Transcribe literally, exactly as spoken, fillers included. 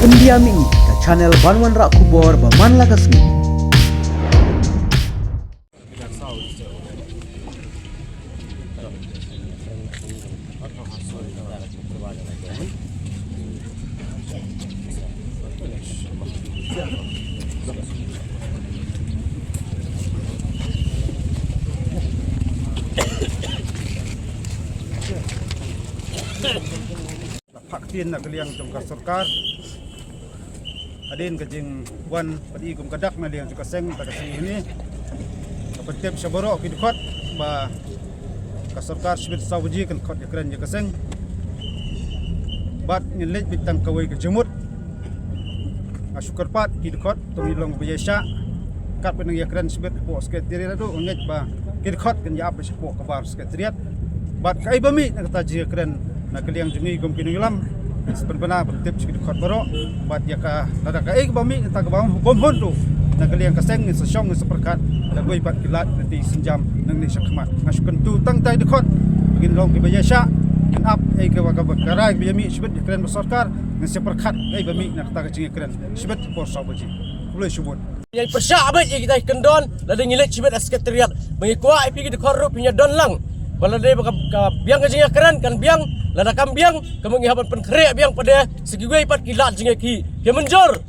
India Mini, ka channel ban wanrah khubor ba man la ka sngi. La phah ktien na ka liang jong ka sorkar. Hadien ka jingwan pat i kum ka dak na liang jong ka seng, ta ka seng ini. Ka pyntip sha baroh ki dkhot ba ka sorkar shibit saw baje kan khot ïakren ïa ka seng. Bad ngin leit beit tang kawei ka jingmut. Nga shu kyrpad ki dkhot to ngi long ba ïaishah. Katba nang ïakren shibit hapoh secretariat ruh nga ngeit ba ki dkhot kan ïa ap shapoh ka bar secretariat. Bad kaei ba mih na kata jingïakren na ka liang jong ngi kum ki nongïalam, ngi sa pynbna pyntip sha ki dkhot baroh. Bad ïa ka lada kaei ba mih na kata ka bym hun ruh na ka liang ka seng, ngi sa shong ngi sa pyrkhat da kawei pat ki lad lynti sienjam nangne sha khmat. Nga shu kyntu tang tai dkhot ba ngin long kiba ïaishah, ngin ap ei kaba ka rai ba ïa mih shibit ïakren bad sorkar, ngin sa pyrkhat kaei ba mih na kata ka jingïakren shibit por saw baje. Khublei shibun. Ïa pyrshah beit ïa kita ki kyndon, lada ngi leit shibit ha secretariat ba ngi kwah ïa phi ki dkhot ruh phin ïa don lang. Ba lada ba ka, ka biang ka jingïakren kan biang, lada kam biang ka ma ngi hap ban pynkhreh biang pat de sa kiwei pat ki lad jingïakhih. Phi mynjur?